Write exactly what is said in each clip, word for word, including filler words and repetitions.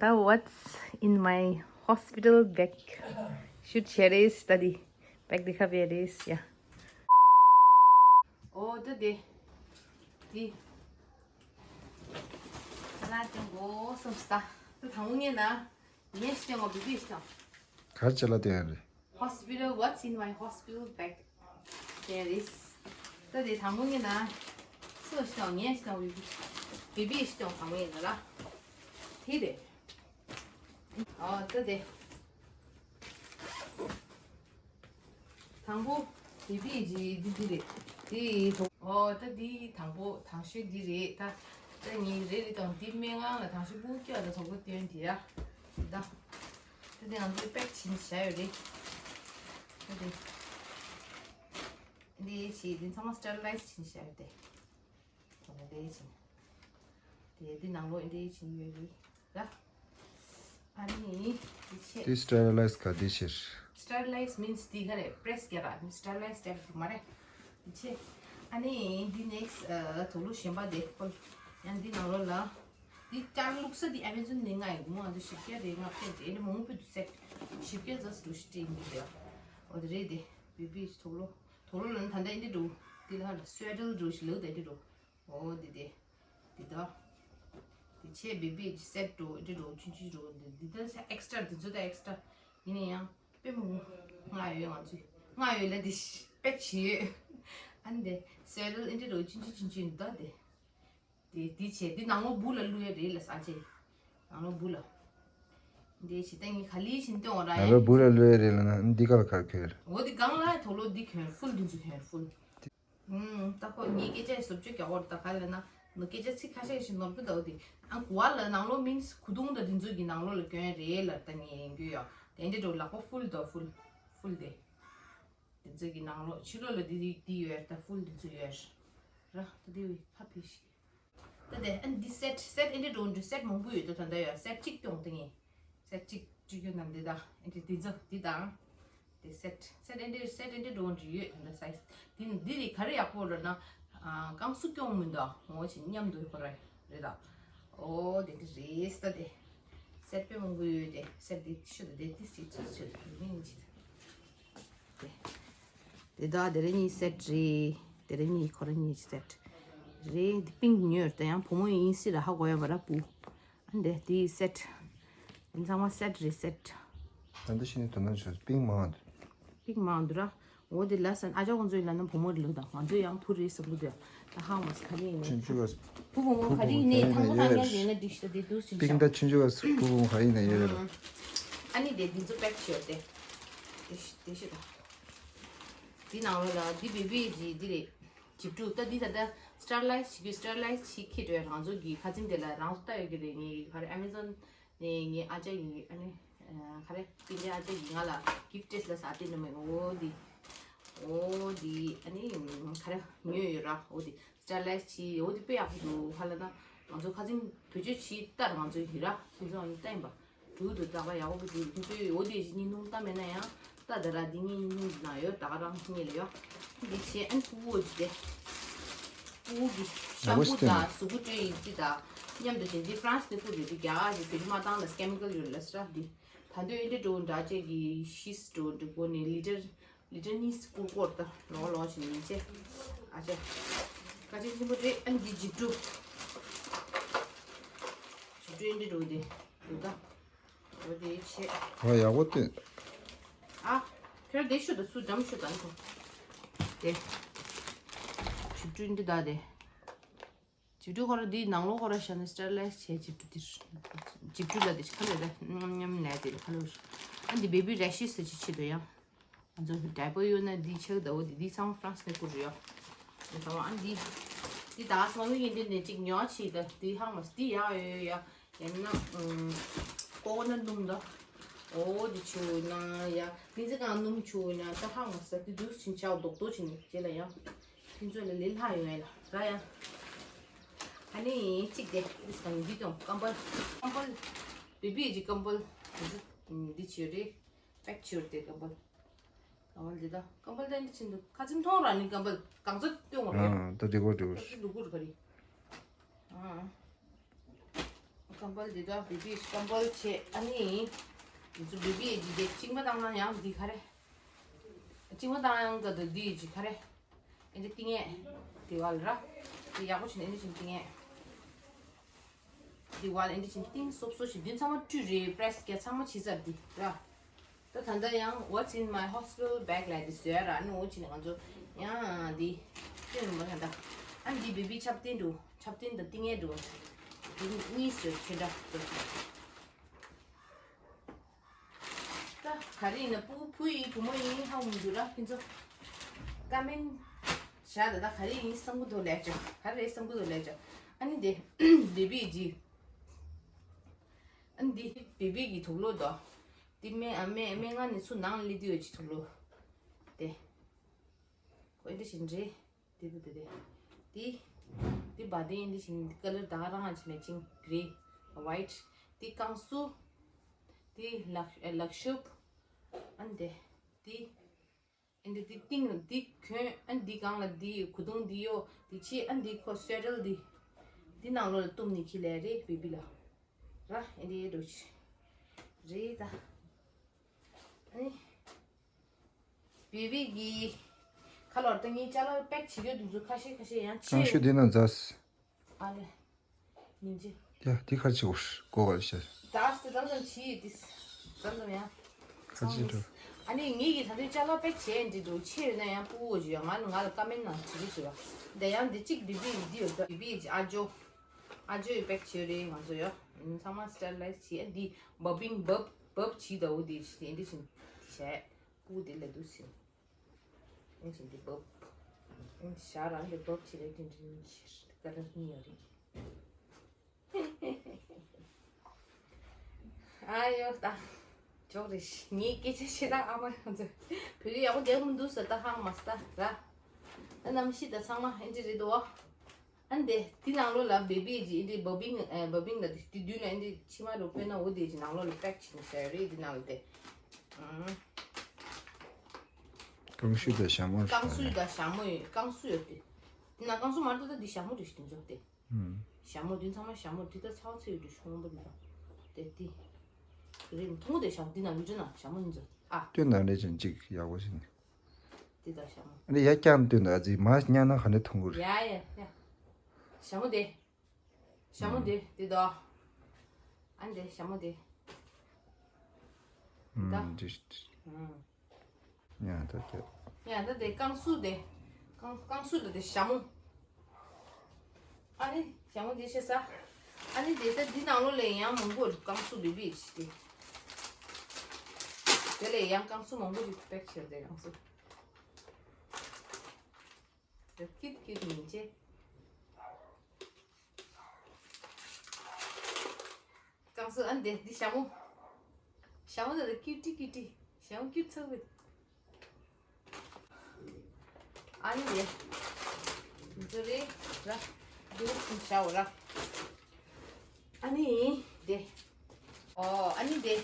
ད་what's in my hospital bag? ཤུད་བྱས་རེད་ད་འདི། བེག་འདི་ཁ་བེ་རེད་ཡ། ཨོ་ད་དེ། འདི། ཁ་ལག་སྟོན་དགོས་སོང་ད། ད་དང་པོ་ངས་ན། ངས་སྟོན་དགོས་བི་བི་སྟོན། གར་ཅ་ལག་སྟོན་ཡ་རེད། Hospital, what's in my hospital bag? There is. ད་དེ་དང་པོ་ངས་ན། སུ་ཞིག་དང་ངས་ཞིག་དང་བི་བི། བི་བི་ཞིག་དང་དང་པོ་ངས་ན་ལ། དེ་རེད། ཨོ་ད་དེ། དང་པོ། བི་བི་ཇི་འདི་འདི་རེད། དེ། ཨོ་ད་འདི་དང་པོ་དང་ཤོས་འདི་རེད་ད། ད་ངས་རེ་རེ་དང་འདི་སྨན་ཁང་ལ་དང་ཤོས་སྤུ་སྐྱོ་ལ་དང་པོ་སྟོན་དེ་ཡ། ད། ད་དེ་ང་ཚོས་པེག་བྱིན་བྱ་ཡོད་རེད། ད་དེ། འདི་ཞིག་འདི་ཚང་མ་སི་ཊེ་རི་ལའི་ཛི་བྱིན་བྱ་ཡོད་དེ། ད་དེ་བྱིན། དེ་འདི་ནང་ལོགས་འདི་བྱིན་ཡོད་རེད་ལ། ཨ་ནི་འདི་ཆེ། འདི་སི་ཊེ་རི་ལའི་ཛི་ག་འདི་ཕྱིར། སི་ཊེ་རི་ལའི་ཛི་མིན་སི་འདི་ག་རེ་པི་རེ་སི་རྒྱག་ར་སི་ཊེ་རི་ལའི་ཛི་སི་རྒྱག་རྒྱུ་མ་རེད། འདི་ཆེ། ཨ་ནི་འདི་ནེག་སི་ཊི་དུག་ལོག་གཞན་པ་དེ་ཁོ། ཡང་འདི་ནང་ལོགས་ལ། འདི་ལྕགས་བླུགས་ས་འདི་ཨ་མེ་ཛོན་ནས་ང་ཡི་མོ་ང་ཚོ་ཞིབ་རྒྱ་རེད་ལྔ་བརྒྱ་རེད་ཨ་ནི་མང་པོ་འདུག་སེ། ཞིབ་རྒྱ་ཛ་སི་འདུག་ཤི་ཏི་འདི་རེད། འོ་དེ་རེད་དེ། བི་བི་དུག་ལོག་དུག་ལོག་ལ་ནི་ད་ལྟ་འདི་འགྲོ། འདི་ལ་ཧ་ལ་སུ་ཝེ་ཊར་འགྲོ་ཞིག་ལོག་དེ་འདི་འགྲོ། འོ་འདི་དེ། འདི་ད། འདི་ཆེ་བི་བི་སེ་ཊི་འགྲོ་འདི་འགྲོ་ཆུན་ཆུན་འགྲོ་འདི་འདི་ད་ཨེག་སི་ཊྲ་འདི་ཚོ་ད་ཨེག་སི་ཊྲ། ཡིན་ན་ཡང་། དཔེ་མང་པོ་ལྔ་ཡོད་ང་ཚོས་ལྔ་ཡོད་ལ་འདི་ཤི་དཔེ་ཆེ་ཡོད། ཨ་ནི་དེ་སེ་རལ་ཨེ་འདྲ་རོ་ཆུན་ཆུན་ཆུན་ཆུན་འདུག་དེ། དེ་འདི་བྱས་འདི་ནང་ལོགས་སྦུག་ལ་བླུག་ཡ་རེད་ལ་ས་ཆེ། ནང་ལོགས་སྦུག་ལ། འདི་བྱས་ད་ངས་ག་ལེར་བྱིན་སྟོན་འོང་ར་ཡ། ནང་ལོགས་སྦུག་ལ་བླུག་ཡ་རེད་ལ་ན་འདི་ག་ལ་གར་གྱོན། འོ་འདི་གང་ལ་དོ་ལོ་འདི་གྱོན་ཧྥུལ་འདི་ཚོ་གྱོན་ཧྥུལ། ཨུམ། ད་ཁོ་ངའི་སྐད་ཆ་བཟོ་བཅོས་རྒྱག་འོར་ད་ག་ལ་ན་ནུ་སྐད་ཆ་ཚིག་ཁ་ཤས་ཤིག་ནོར་གི་འདུག་དེ། ཨ་གོ་བ་ལ་ནང་ལོགས་མིན་སི་ཁུ་རྡུང་དང་འདི་ཚོ་གི་ནང་ལོགས་ལ་གྱོན་རེད་ལ་ད་ངས་ཡིན་རྒྱུ་ཡོད། དེ་འདྲ་འགྲོ་ལག་པ་ཧྥུལ་དང་ཧྥུལ། ཧྥུལ་དེ། འདི་ཚོ་གི་ནང་ལོགས་ཕྱི་ལོགས་ལ་འདི་འདི་འདི་ཡོད་ད་ཧྥུལ་འདི་ཚོ་ཡོད། ར་ད་འདི་བི་ཕ་ཕི་ཤི། ད་དེ་ཨ་ནི་འདི་སེ་ཊི་སེ་ཊི་ཨེ་འདྲ་འགྲོ་འདྲ་སེ་ཊི་མང་པོ་ཡོད་དོ་ད་ད་ཡོད་སེ་ཊི་གཅིག་སྐྱོང་ད་ངས། སེ་ཊི་གཅིག་སྤྲི་རྒྱུ་ནམ་འདི་དང་ཨེ་འདྲ་འདི་ཚོ་འདི་དང་། དེ་སེ་ཊི་སེ་ཊི་ཨེ་འདྲ་སེ་ཊི་ཨེ་འདྲ་འགྲོ་འདྲ་ཡོད་ད་ད་སའི་ཛི། འདི་འདི་རེད་ག་རེ་ཡག་པོ་རེད་ན། རྐང་སུ་སྐྱོང་མི་འདུག་ངོ་ཆེ་མཉམ་དུ་ཁོ་ར་རེད་ད། ཨོ་དེ་འདྲ་རེད་ད་དེ། སེ་ཊི་དཔེ་མང་པོ་ཡོད་དེ་སེ་ཊི་འདི་ཤུ་ད་དེ་ཏི་སི་ཏི་ཚུ་ཚུ་མི་ཡིན་ཅི། དེ་དེ་དག་དེ་རེ་གཉིས་སེ་ཊི་རེད། དེ་རེ་གཉིས་ཁོ་རེ་གཉིས་སེ་ཊི་རེད། འདི་པིང་ཉོས་ད་ཡང་བུ་མོ་ཡིན་སྲིད་ལ་ཧ་གོ་ཡ་བ་ར་པུ། ཨ་འདི་དེ་སེ་ཊི། འདི་ཚང་མ་སེ་ཊི་རེད་སེ་ཊི། ད་འདི་ཤི་ནི་དོ་སྣང་བྱོས་པིང་མང་འདུག་པིང་མང་འདུག་ར། འོ་དེ་ལ་སན་ཨ་ཅག་ཁོང་ཚོའི་ལ་ན་བུ་མོ་རེད་ལོ་ད་ང་ཚོ་ཡང་བུ་རེད་ཟེར་གི་འདུག་ད་ཧང་མ་སི་ག་རེ་ཡིན་ནས་ཆུང་ཆུང་བ་བུ་བུ་མོ་ག་རེ་ཡིན་ནས་དང་པོ་དང་ཡང་ཡིན་ན་འགྲིག་ཤི་ད་དེ་འདུག་ཟིན་པིང་ཤག་ད་ཆུང་ཆུང་བ་བུ་བུ་མོ་ག་རེ་ཡིན་ན་ཡོད་རེད། ཨ་ནི་དེ་འདི་ཚོ་པེག་བྱས་ཏེ། དེ་ཤི་དེ་ཤི་ད། འདི་ནང་ལོགས་ལ་འདི་བེ་བི་ཡི་འདི་རེད། ཇིབ་ཀྲུ་ད་འདི་ད་ལྟ་སི་ཊེ་རི་ལའི་ཛི་བྱེད་རྒྱུ་སི་ཊེ་རི་ལའི་ཛི་བྱེད་ཁྱེར་འགྲོ་ཡ་ང་ཚོ་གི་ཁ་ཚིམ་དེ་ལ་རང་ཚོ་ལྟ་ཡོད་ཀྱི་རེད། ངས་ག་རེ་ཨ་མེ་ཛོན་ནས་ངའི་ཨ་ཅག་གིས་ཨ་ནི་ག་རེ་སྤུན་ཀྱག་ཨ་ཅག་གིས་ང་ལ་གིཕ་ཊི་ལ་ཟ་དེ་ནི་མེད་འོ་འདི། འོ་འདི་ཨ་ནི་ག་རེ་ཉོས་ཡོད་ར་འོ་འདི་སི་ཊེ་རི་ལའི་ཛི་བྱེད་འོ་འདི་དཔེ་ཡག་པོ་འདུག་ཧ་ལ་ན་ང་ཚོ་ཁ་ཚིམ་བེད་སྤྱོད་བྱེད་ལྟར་ང་ཚོ་ཡིན་ར་ཁྱེད་ཚོ་ཨ་ནི་ལྟ་ཡིན་པ། འགྲུལ་འདུག་ད་ག་ཡག་པོ་འགྲུལ་འདུག་ཁྱོད་འོ་དེ་བཞིན་ཉིན་ཐུང་ལྟ་མེད་ན་ཡང་ལྟ་ད་ར་འདི་ཉིན་ཉིན་ཐུང་འདི་ན་ཡོད་ད་ག་རང་ཉིད་ལ་ཡོད། འདི་བྱས་ཨན་ཕྲུ་གུ་འོ་ཅི་དེ། ཕྲུ་གུ་གི་ཤམ་པུ་དང་གཟུགས་པོ་སྤྲོད་ཡིན་ཅི་དང་མཉམ་དུ་བྱས་འདི་ཧྥ་རན་སི་ནས་ཁུར་རེད་འདི་རྒྱ་གར་གྱི་བོད་མ་བཏང་ལ་ཀེ་མི་ཀལ་ཡོད་ལ་སྲ་འདི། ད་འདོད་འདི་འགྲོ་འདྲ་བྱས་ཀྱི་ཤིས་འགྲོ་འདི་གོ་ནས་ལི་ཊར་ལི་ཊར་གཉིས་སྐོར་སྐོར་ད་ལོ་ལོ་བྱས་ནས་ཡིན་ཅེ། ཨ་ཅེ། བཀའ་དྲིན་ཆེན་པོ་རེད་ཨན་འདི་ཇིབ་ཀྲུ། ཇིབ་ཀྲུ་འདི་འགྲོ་འདི་འདུག་ད། འོ་དེ་ཆེ། ཨ་ཡག་པོ་སྟེ། ཨ། ཁྱོད་དེ་ཤོད་དང་སུ་འཇམ་ཤོད་དང་ཁོ། དེ། ཇིབ་ཀྲུ་འདི་ད་དེ། ཇིབ་ཀྲུ་ཁོ་ར་འདི་ནང་ལོགས་ཁོ་ར་བཞག་ནས་སི་ཊེ་རི་ལའི་ཛི་བྱས་ཇིབ་ཀྲུ་འདི། ཇིབ་ཀྲུ་ལ་དེ་ཁ་ལོ་ར་ཉམ་ཉམ་ལས་དེ་ཁ་ལོ་ར། ཨ་འདི་བེ་བི་རེ་ཤི་སི་ཅི་ཆེད་དུ་ཡང་། ང་ཚོ་ཌའི་པར་གཡོག་ན་འདི་ཆགས་ད་འོ་འདི་འདི་ཚང་ཧྥ་རན་སི་ནས་བསྐུར་ཡོད། ཨ་ཚང་མ་ཨ་འདི། འདི་ད་སང་ལོ་ཡིན་འདི་ནས་གཅིག་ཉོ་ཆེད་ད་འདི་ཧང་མ་འདི་ཡག་ཡོད་ཡོད་ཡ། ཡང་ན་ཀོ་ཀོ་ནཊ་སྣུམ་དང་། འོ་འདི་ཆུ་ན་ཡ། ལིང་ཙི་གང་སྣུམ་ཆུ་ན་ད་ཧང་མ་ས་འདི་འདུག་ཕྱིན་ཆའོ་རྡོག་རྡོག་ཕྱིན་རྗེས་ལ་ཡང་། ཁྱེད་ཚོ་ལ་ལས་སླ་ཡོང་ཡ་ལ་ར་ཡ། ཨ་ནི་གཅིག་དེ་འདི་སང་འདི་དང་ཀམ་པལ། ཀམ་པལ། བེ་བི་གི་ཀམ་པལ། འདི་ཆུ་རེད། པེག་ཆུར་དེ་ཀམ་པལ། ཀམ་པལ་དེ་ད་ཀམ་པལ་དེ་འདི་ཕྱིན་འདུག་ཁ་ཚིམ་ཐོང་ར་ནི་ཀམ་པལ་གང་ཚོད་སྟོན་འོང་ར། ཨ་ད་དེ་གོ་དེ་གོ་ཁ་ཚིམ་ལུ་གུ་རུ་ག་རེ། ཨ། ཀམ་པལ་འདི་དག་བེ་བི་ཀམ་པལ་བྱས། ཨ་ནི་འདི་ཚོ་བེ་བི་ཡི་འདི་གཅིག་མ་བཏང་ན་ཡང་འདི་ག་རེ། གཅིག་མ་བཏང་ཡང་ག་དུ་འདི་ཡི་ག་རེ། ཨེ་འདི་ཏིང་ངེ་འདི་བ་ལ་ར། འདི་ཡག་པོ་བྱས་ནས་ཨེ་འདི་བྱས་ཏིང་ངེ་འདི་བ་ལ་ཨེ་འདི་བྱས་ཏིང་སོབ་སོབ་བྱས། འདི་ཚང་མ་བཀྲུས་རེད། པྲེ་སི་རྒྱག་ཚང་མ་བྱས་ཚར་འདི་ར། ད་ད་ལྟ་ཡང་What's in my hospital bag ལབ་དེ་བཟོས་ཡ་ར། ཨ་ནི་འོ་ཅི་ནས་ང་ཚོ་ཡང་འདི་སྟོན་མི་འདུག་ད། ཨ་འདི་བེ་བི་ཆབ་ཏིང་འདུག་ཆབ་ཏིང་དང་ཏིང་ངེ་འདུག་འདི་གཉིས་བཟོས། ཁྱོད་འདྲ་བཟོས། ད་ག་རེ་ཡིན་ན་ཕྲུ་གུ་ཕྲུ་གུ་ཡིན་བུ་མོ་ཡིན་ཧ་གོ་མི་འདུག་ར། ཁྱེད་ཚོ་ཀ་མེན་བྱ་ད། ད་ག་རེ་ཡིན་བསམ་གི་འདུག་ལབ་ཅོ། ག་རེ་བསམ་གི་འདུག་ལབ་ཅོ། ཨ་ནི་དེ་བེ་བི་གི། ཨ་ནི་དེ་བེ་བི་གི་དུག་ལོག་དོ། དེ་སྨན་ཨ་སྨན་སྨན་ཁང་ནས་ཚུར་ནང་སླེབས་དུས་ཡོད་ཅིག་དུག་ལོག་དེ། ཁོ་ཨེ་འདྲ་བཞིན་རེད། དེ་དེ་དེ་དེ། དེ་དེ་བ་དེ་ཨེ་འདྲ་བཞིན་ཀ་ལར་ད་ག་རང་ཨ་ཅི་མེ་ཅིང་གི་རེད། ཝའིཊ། དེ་བསྐང་གསོ། དེ་ལག་ལག་ཤུབས། ཨ་ནི་དེ་དེ། ཨ་འདི་འདི་སྟེང་ལ་འདི་གྱོན། ཨ་འདི་སྒང་ལ་འདི་གོས་ཐུང་འདི་གཡོག་འདི་ཕྱེ། ཨ་འདི་ཁོ་སུ་ཝེ་ཊར་འདི་འདི་ནང་ལོགས་ལ་བཏུམ་ནས་འཁྱེར་ལེ་རེད་བེ་བི་ལ། ར་ཨ་འདི་འདྲ་ཅིག་རེད་ད། ཨ་ནི་བེ་བི་གི་ཁ་ལོར་ད་ངའི་ཅ་ལག་པེག་བྱེད་རྒྱུ་འདི་ཚོ་ཁ་ཤས་ཁ་ཤས་ཡང་ཆེ། རྐང་ཤུ་འདི་ན་འཛག་ཨ་ལེ། ཉིན་གཅིག་ཡ་འདི་ཁ་ཕྱེ་གོ་གོ་བ་ལ་ཤར། ད་ཨ་སི་ཙམ་ཙམ་བྱིས་ཡོད་དེ། ཙམ་ཙམ་ཡང་། ཁ་ཕྱེ་འགྲོ། ཨ་ནི་ངེད་ཀྱིས་ད་དུང་ཅ་ལག་པེག་བྱས་འདི་འདུག་ཆེ་ཡོད་ན་ཡང་སྤུ་གུ་ཅིག་ཡོད། ང་ང་ལ་ཀ་མེན་ནང་བྲིས་རེད་ཟེར་བ། འདི་ཡང་འདི་གཅིག་བེ་བི་འདི་ཡོད་ད། བེ་བི་ཨ་ཇོ། ཨ་ཇོ་ཡི་པེག་བྱས་རེད་ང་ཚོ་ཡ། ཚང་མ་སི་ཏེ་རི་ལའིཛ་བྱས། འདི་བབ་བིང་བབ་བབ་བྱིས་ད། འོ་འདི་འདི་འདི་བཞིན་བྱས། སྤུ་གུ་འདི་ལ་འདུག་ཟིན། ཨེ་ཅིག་འདི་བབ། ཨེ་ཞག་རང་གི་བབ་ཅི་རེད་དྲན་དྲན་ཤེར་ཀ་ལར་གཉིས་ཡོད་རེད། ཨ་ཡོ་ད། ཇོག་རེད། ངའི་སྐད་ཆ་བཤད་ད་ཨ་མ་ཡང་ཚོ་བོད་ཡིག་ཡག་པོ་བསྡད་མི་འདུག་ཟེར་ད་ཧང་མ་སི་ད་ར། ཨ་གནམ་གཤིས་ད་ཚང་མ་ཨེ་འདྲ་རེད་དོ། ཨ་འདི་འདི་ནང་ལོགས་ལ་བེ་བི་ཅིག་ཨེ་འདི་བབ་བིང་ཨེ་བབ་བིང་ལ་འདི་འདི་མདུན་ལ་ཨེ་འདི་ཕྱི་མ་རུ་དཔེར་ན་འོ་དེ་ཅིག་ནང་ལོགས་ལ་པེག་བྱས་ནས་བཞག་ཡོད་རེད། འདི་ནང་ལ་དེ། ཨང་། རྐང་ཤུ་དང་ཞྭ་མོ་རེད། རྐང་ཤུ་དང་ཞྭ་མོ་ཡོད། རྐང་ཤུ་ཡོད་དེ། འདི་ན་རྐང་ཤུ་མ་གཏོགས་ད་འདི་ཞྭ་མོ་རེད་ཤི་དེ་འཇོག་དེ། ཨང་། ཞྭ་མོ་འདི་ཚང་མ་ཞྭ་མོ་འདི་ད་ཚ་བ་ཚ་ཡོད་དེ་ཤོང་པ་འདི་དང་། དེ་དེ། རེད་མཐོང་དེ་ཞྭ་མོ་འདི་ན་ཡུལ་ན་ཞྭ་མོ་འདི་འཇོག་ཨ། སྟོན་ན་རེད་ཅན་གཅིག་ཡག་པོ་ཞིག་ནི། འདི་དང་ཞྭ་མོ། ཨ་ནི་ཡ་རྐྱང་སྟོན་ན་ཨ་ཙི་མ་ཉན་ན་ག་ནས་མཐོང་གི་རེད། ཡ་ཡ་ཡ། ཞྭ་མོ་དེ། ཞྭ་མོ་དེ་དེ་དོ། ཨ་འདི་ཞྭ་མོ་དེ། ད། ཨུམ་འདི། ཨུམ། ཡ་ད་དེ། ཡ་ད་དེ་རྐང་ཤུ་དེ། རྐང་རྐང་ཤུ་དེ་དེ་ཞྭ་མོ། ཨ་ནི་ཞྭ་མོ་དེ་ཤེས་ས། ཨ་ནི་དེ་ད་འདི་ནང་ལོགས་ལ་ཡང་མང་པོ་རྐང་ཤུ་བེ་བི་ཅིག་དེ། དེ་ལས་ཡང་རྐང་ཤུ་མང་པོ་ཅིག་པེག་བྱས་དེ་རྐང་ཤུ། དེ་ཀིད་ཀིད་མིན་ཅེ། རྐང་ཤུ་ཨ་འདི་འདི་ཞྭ་མོ། ཞྭ་མོ་དེ་ཀིའུ་ཊི་ཀིའུ་ཊི། ཞྭ་མོ་ཀིའུ་ཊི་ཚ་བོ། ཨ་ནི་དེ། འདི་རེད་ར། འདི་རེད་ཞྭ་བོ་ར། ཨ་ནི་དེ། ཨོ་ཨ་ནི་དེ།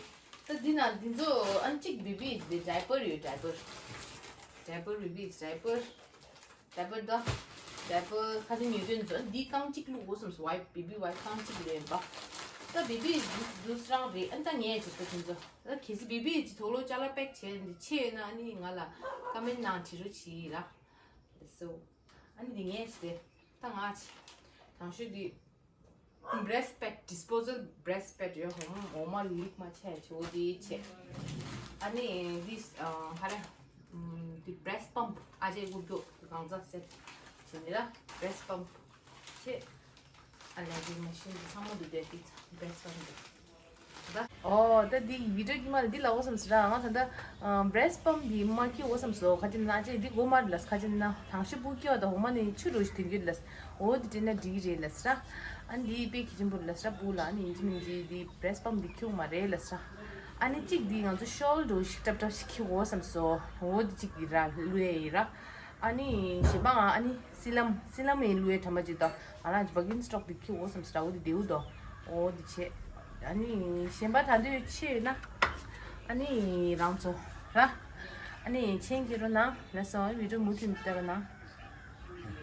ད་འདི་ན་འདི་ཚོ་ཨ་ནི་གཅིག་བེ་བི་དེ་ཌའི་པར་ཡོད། ཌའི་པར། ཌའི་པར་བེ་བི་ཌའི་པར། ཌའི་པར་ད། ཌའི་པར་ཁ་སང་ཉོས་དོན་ཚོ་འདི་རྐང་གཅིག་བླུགས་འོ་བསམ་སོང་། ཝའི་བེ་བི་ཝའི་པར་རྐང་གཅིག་རེད་པ། ད་བེ་བི་ཇུས་ཇུས་རང་རེད། ཨ་ནི་ད་ངས་ཅིག་ད་དེ་ཚོ་ད་གལ་སྲིད་བེ་བི་ཅིག་དུག་ལོག་ཅ་ལག་པེག་བྱས་འདི་ཆེ་ཡོད་ན་ཨ་ནི་ང་ལ་ཀ་མེན་ནང་བྲིས་རོགས་བྱེད་ཡིན་ལ། སོ། ཨ་ནི་འདི་ངས་ཅིག་དེ་ད་ང་ཅིག་དང་ཤོས་འདི། བྷེ་རེ་སི་པེག་ཌིས་པོ་ཟལ་བྷེ་རེ་སི་པེག་ཡོད། འོ་མ་འོ་མ་ལིག་མ་ཆད་ཆེ་བོ་དེ་ཆེ། ཨ་ནི་འདི་ཧ་ར་འདི་བྷེ་རེ་སི་པམ་ཨ་ཅེ་གུ་གྱོ་གང་ཟག་སེ་ཆེ་འདི་ལ་བྷེ་རེ་སི་པམ་ཆེ། ཨ་ལ་འདི་མ་ཤིན་འདི་ཚང་མ་འདི་དེ་འདི་བྷེ་རེ་སི་པམ་འདི། ཨོ་ད་འདི་བི་ཌིའོ་ཀྱི་མ་ལ་འདི་ལ་འོ་བསམ་སི་ར་ང་ད་ད། བྷེ་རེ་སི་པམ་འདི་མ་ཁྱི་འོ་བསམ་སོ་ཁ་ཅིག་ན་ཅེ་འདི་གོ་མ་རེད་ལ་ཁ་ཅིག་ན་དང་ཤི་པུ་ཁྱི་བ་ད་འོ་མ་ནི་ཆུ་རུ་ཞིག་དེ་འགྱུར་ལ། འོ་འདི་དྲན་ན་འགྲིག་རེད་ལ་སི་ར། ཨ་འདི་དཔེ་ཁྱི་ཆེན་པོ་ལ་སི་ར་པུ་ལ་ཨ་ནི་ཡིན་གཅིག་མིན་གཅིག་འདི་བྷེ་རེ་སི་པམ་འདི་ཁྱུག་མ་རེད་ལ་སི་ར། ཨ་ནི་གཅིག་འདི་ང་ཚོ་ཤོལ་རུ་ཞིག་ཏབ་ཏབ་ཞིག་ཁྱི་འོ་བསམ་སོ་འོ་འདི་གཅིག་གི་ར་ལུ་ཡ་ཡི་ར། ཨ་ནི་གཞན་པ་ང་ཨ་ནི་སི་ལམ་སི་ལམ་ཡི་ལུ་ཡ་ཁྲ་མ་ཅིག་ད་ང་རང་གི་བག་ཡིན་སི་ཊོག་འདི་ཁྱི་འོ་བསམ་སི་ར་འོ་འདི་དེའུ་ད་འོ་འདི་ཆེ། ཨ་ནི་གཞན་པ་ད་འདོད་ཆེ་ཡོད་ན། ཨ་ནི་རང་ཚོ་ར། ཨ་ནི་མཆན་གྱི་རོ་ནང་ལ་སོང་བི་ཌིའོ་མུ་མཐུད་ལྟ་རོ་ནང་།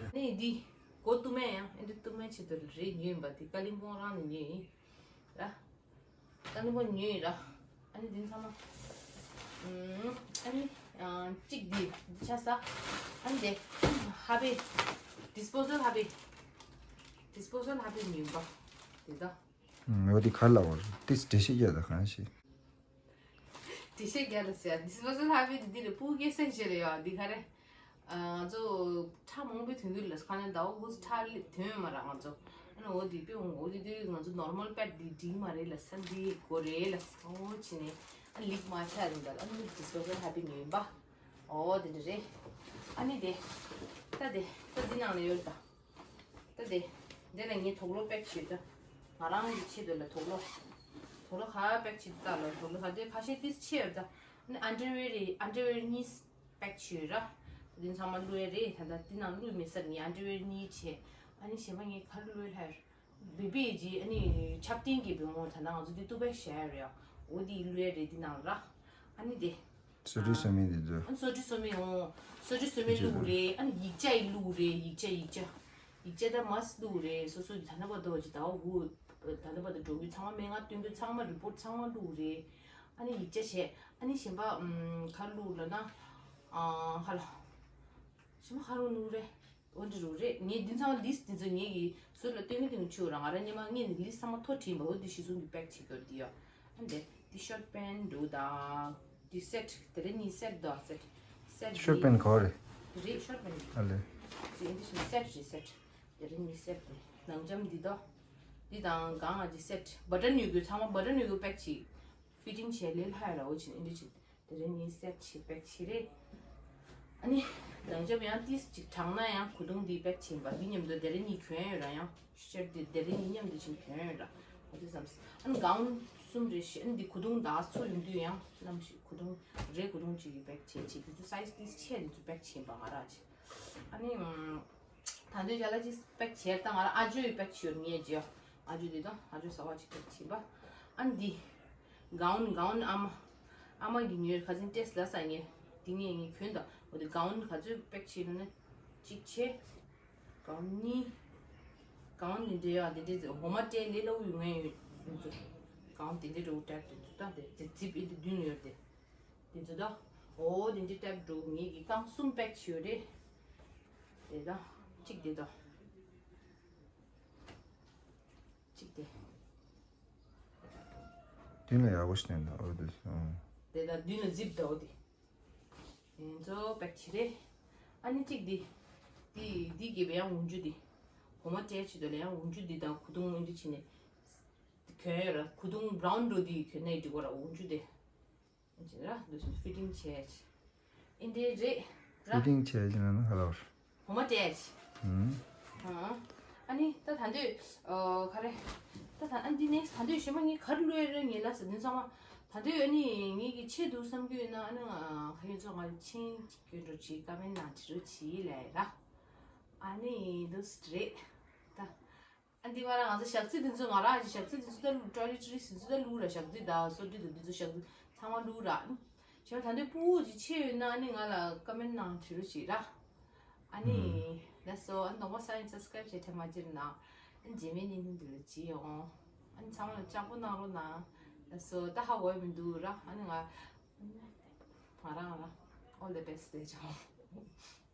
ཨ་ནི་འདི་གོ་ཏུ་མེ་ཡང་ཨ་འདི་ཏུ་མེ་ཆེད་དུ་རེད་ཉོས་ཡིན་པ་འདི་ཀ་ལིམ་པོང་རང་ནས་ཉོས་ཡིན། ར། ད་ནི་པོ་ཉོས་ཡིན་ར། ཨ་ནི་འདི་ཚང་མ། ཨམ། ཨ་ནི། ཨ། གཅིག་འདི་འདི་ཆ་ས། ཨ་ནི་དེ། ཧ་པེ། ཌིས་པོ་ཟལ་ཧ་པེ། ཌིས་པོ་ཟལ་ཧ་པེ་ཉོས་པ། དེ་ད། ཨམ། འོ་དེ་ག་ལ་བར་ཏིས་འགྲེལ་བཤད་རྒྱག་ད་གང་ཞིག་འགྲེལ་བཤད་རྒྱག་ད་ཟེར་ཌིས་པོ་ཟལ་ཧ་པེ་དེ་འདི་རེད། སྤུ་གུ་སྐྱེ་ས་ཞིག་རེད་ཡ། འདི་ག་རེད། ང་ཚོ་ཁྲག་མང་པོ་ཐོན་གྱི་ལ་ཁ་ནས་ཟླ་བ་དགུ་ཁྲག་ལས་ཐོན་ཡོད་མ་རེད་ང་ཚོ། ཨ་ནི་འོ་དེ་དཔེ་འོང་འོ་དེ་དུས་ང་ཚོ་ནོར་མལ་པེཌ་འདི་འགྲིག་མ་རེད་ལ་ས་འདི་དགོས་རེད་ལ་ས། འོ་བྱས་ནས་ཨ་ལིག་མ་ཆགས་རིང་ད་ཨ་ནི་ཌིས་པོ་ཟལ་ཧ་པེ་ཉོས་ཡིན་པ། འོ་དེ་འདྲ་རེད། ཨ་ནི་དེ། ད་དེ་ད་འདི་ནང་ལ་ཡོད་ད། ད་དེ། དེ་ལ་ངས་དུག་ལོག་པེག་བྱས་ད། ང་རང་གི་ཆེད་དུ་ལ་དུག་ལོག་དུག་ལོག་ག་པེག་བྱས་ད་ལ་དུག་ལོག་ག་དེ་ཁ་ཤས་ཏིས་ཆེ་ཡོད་ད། ཨ་ནི་ཨན་ཌར་ཝེར་རེད། ཨན་ཌར་ཝེར་གཉིས་པེག་བྱས་ཡོད་ར། དེ་ཚང་མ་བླུགས་ཡ་རེད། ད་ལྟ་དེ་ནང་བླུགས་མེད་ས་ངས་ཨན་ཌར་ཝེར་གཉིས་བྱས། ཨ་ནི་གཞན་པ་ངས་ག་རེ་བླུགས་ཡ་ལྷ་ཡོད། བེ་བེ་ཇི་ཨ་ནི་ཆབ་ཏིང་གི་བེ་མོ་ད་ལྟ་ང་ཚོ་དེ་ཏུ་པེག་བྱས་ཡ་རེད་ཡ། འོ་དེ་བླུགས་ཡ་རེད་དེ་ནང་ར། ཨ་ནི་དེ། སོ་ཊི་སོ་མི་འདི་ཚོ། ཨ་ནི་སོ་ཊི་སོ་མི་འོང་། སོ་ཊི་སོ་མི་བླུགས་རེད། ཨ་ནི་ཡིག་ཆ་ཡི་བླུགས་རེད། ཡིག་ཆ་ཡིག་ཆ། ཡིག་ཆ་དང་མཱསི་བླུགས་རེད། སོ་སོ་ད་ལྟ་བར་དུ་ཅི་ཟླ་བ་དགུ། ད་ལྟ་བར་དུ་འགྲོ་རྒྱུ་ཚང་མ་སྨན་ཁང་སྟོན་རྒྱུ་ཚང་མ་རི་པོཊ་ཚང་མ་བླུགས་རེད། ཨ་ནི་ཡིག་ཆ་བྱས། ཨ་ནི་གཞན་པ་ཨམ་ག་རེ་བླུགས་ལབ་ན། ཨ་ཧ་ལ། གཞན་པ་ག་རེ་བླུགས་རེད། འོ་འདི་རུ་རེད། ངས་འདི་ཚང་མ་ལིས་འདི་ཚོ་ངས་ཀྱི་ཟུར་ལ་སྟོན་གི་སྟོན་གི་ཆུ་ར། ང་རང་སྙེ་མ་ངས་ནི་ལིས་ཚང་མ་ཐོ་བྲིས་པ། འོ་འདི་གཞི་བཟུང་གི་པེག་བྱེད་དགོས་འདི་ཡོ། ཨ་འདི་འདི་ཤོར་པན་འདུག་ད། འདི་སེཊ་དེ་རེ་གཉིས་སེཊ་འདུག་སེཊ། སེཊ་ཤོར་པན་ག་རེ། རེད་ཤོར་པན། ཨ་ལེ། འདི་འདི་ཤི་སེཊ་རེད་སེཊ། དེ་རེ་གཉིས་སེཊ་དེ། ནང་འཇམ་འདི་དོ། འདི་དང་གང་ང་འདི་སེཊ་བ་ཊན་ཡོད་དགོས་ཚང་མ་བ་ཊན་ཡོད་དགོས་པེག་བྱེད། ཕི་ཊིང་བྱས་ལས་ལྷ་ཡ་ར་འོ་ཆེན་ཨིན་འདྲ་ཆེན། དེ་རིང་ངས་སེཊ་བྱེད་པེག་བྱེད་རེད། ཨ་ནི། ནང་འཇམ་ཡང་ཏིས་ཅིག་དྲང་ན་ཡང་གོས་ཐུང་འདི་པེག་བྱེད་པ་འདི་མཉམ་དུ་དེ་རིང་ཉིད་གྱོན་ཡོད་ར་ཡང་ཤར་འདི་དེ་རིང་ཉིད་མཉམ་དུ་ཅིག་གྱོན་ཡོད་ར། ཨ་ཙི་བསམ་སི་ཨ་ནི་གའུན་གསུམ་རེ་ཞིག་ཨ་ནི་འདི་གོས་ཐུང་ད་ཚོ་ཡོང་དུས་ཡང་ནམ་ཞིག་གོས་ཐུང་རེ་གོས་ཐུང་ཅིག་གི་པེག་བྱེད་ཅིག་འདི་ཚོ་སའི་ཛི་ཏིས་ཆེ་འདི་ཚོ་པེག་བྱེད་པ་ང་ར་ཅིག་ཨ་ནི། ད་དུང་ཅ་ལག་ཅིག་པེག་བྱས་ད་ང་རང་ཨ་ཇོ་ཡི་པེག་བྱས་ཡོད་ངས་ཇོ། ཨ་ཇོ་འདི་དང་ཨ་ཇོ་གསར་པ་ཅིག་པེག་བྱས་པ། ཨ་འདི། གའུན་གའུན་ཨ་མ། ཨ་མ་གི་ཉོས་ཁ་སང་ཏེས་ལ་ས་ངས། འདི་ངས་ངས་གྱོན་ད། འོ་དེ་གའུན་ག་ཚོད་པེག་བྱས་ཡོད་ན། གཅིག་བྱས། གའུན་གཉིས། གའུན་འདི་འདྲ་ཡོད་འདི་འདྲ་འོ་མ་སྤྲད་ལས་སླ་བོ་ཡོད་ངས་ཡོད་འདི་ཚོ། གའུན་འདི་འདྲ་རུ་སྤྲད་འདི་ཚོ་ད་དེ་དེ་ཛིབ་ཨི་འདི་མདུན་ཡོད་དེ། དེ་ཚོ་ད། འོ་དེ་འདྲའི་ཊེབ་འགྲོ་ངེད་ཀྱི་རྐང་གསུམ་པེག་བྱས་ཡོད་རེད། དེ་ད། གཅིག་དེ་ད། གཅིག་དེ། མདུན་ལ་ཡག་པོ་ཞིག་བསྟན་འདུག་འོ་དེ་སོང་། དེ་ད་མདུན་ལ་ཛིབ་ད་འོ་དེ། དེ་ཚོ་པེག་བྱས་རེད། ཨ་ནི་གཅིག་དེ། དེ་དེ་གི་བས་ཡང་འོག་འཇུག་དེ། གོང་མ་སྤྲད་ཆེད་དུ་ལ་ཡང་འོག་འཇུག་དེ་དང་གོས་ཐུང་འོག་འཇུག་བྱས་ནས། གྱོན་ཡོད་ར་གོས་ཐུང་བྷ་རའུན་འགྲོ་དེ་གྱོན་ནས་འགྲིག་གོ་ར་འོག་འཇུག་དེ། ཅི་ར་འདུག་སེ་ཕི་ཊིང་བྱས། ཨིན་འདྲའི་རེད་ར། ཕི་ཊིང་བྱས་ཅི་ན་ན་ཧ་ལ་བར། ཧོ་མ་བྲེས། ཧུམ། ཨ་ནི་ད་ད་འདོད་ཨ་ག་རེ། ད་ད་ཨ་འདི་ནེག་སི་ད་འདོད་གཞན་པ་ངས་ག་རེ་བླུགས་ཡ་རེད་ངས་ལ་ཟེར་འདི་ཚང་མ། ད་འདོད་ཨ་ནི་ངས་ཀྱི་ཆེད་དུ་བསམ་རྒྱུ་ཡོད་ན་ཨ་ནི་ང་ཧ་ཡོད་ཚོ་ང་ལ་ཆིང་གཅིག་སྐྱོན་འགྲོ་བྱེད་ཀ་མེན་ནང་བྲིས་རོགས་བྱེད་ལས་ར། ཨ་ནི་འདུག་སེ་རེད། ད། ཨ་འདི་བ་ར་ང་ཚོ་ཞག་རྩི་འདི་ཚོ་ང་རང་གི་ཞག་རྩི་འདི་ཚོ་ད་ལུ་ཊོའི་ལེ་ཊི་རི་སི་འདི་ཚོ་ད་ལུ་ར་ཞག་རྩི་ད་སོ་ཊི་དང་འདི་ཚོ་ཞག་རྩི་ཚང་མ་ལུ་ར། ཨ་ནི་ཞག་ད་འདི་སྤུ་གུ་ཅིག་ཆེ་ཡོད་ན་ཨ་ནི་ང་ལ་ཀ་མེན་ནང་བྲིས་རོགས་བྱེད་ར། ཨ་ནི་ལགས་སོ་ཨ་ནི་ནོར་མ་ས་ཡིན་སབ་སི་ཀ་རེབ་བྱས་ཐེངས་མ་ཅིར་ན། ཨ་ནི་རྗེས་མའི་བརྙན་ཐུང་འདི་ལ་བྱེད་ཡོང་། ཨ་ནི་ཚང་མ་ལ་ལྕགས་པོ་གནང་རོགས་གནང་། ལགས་སོ་ད་ཧ་གོ་ཡ་མི་འདུག་ར་ཨ་ནི་ང་། ང་རང་ང་རང་all the best ཟེར་བྱུང་།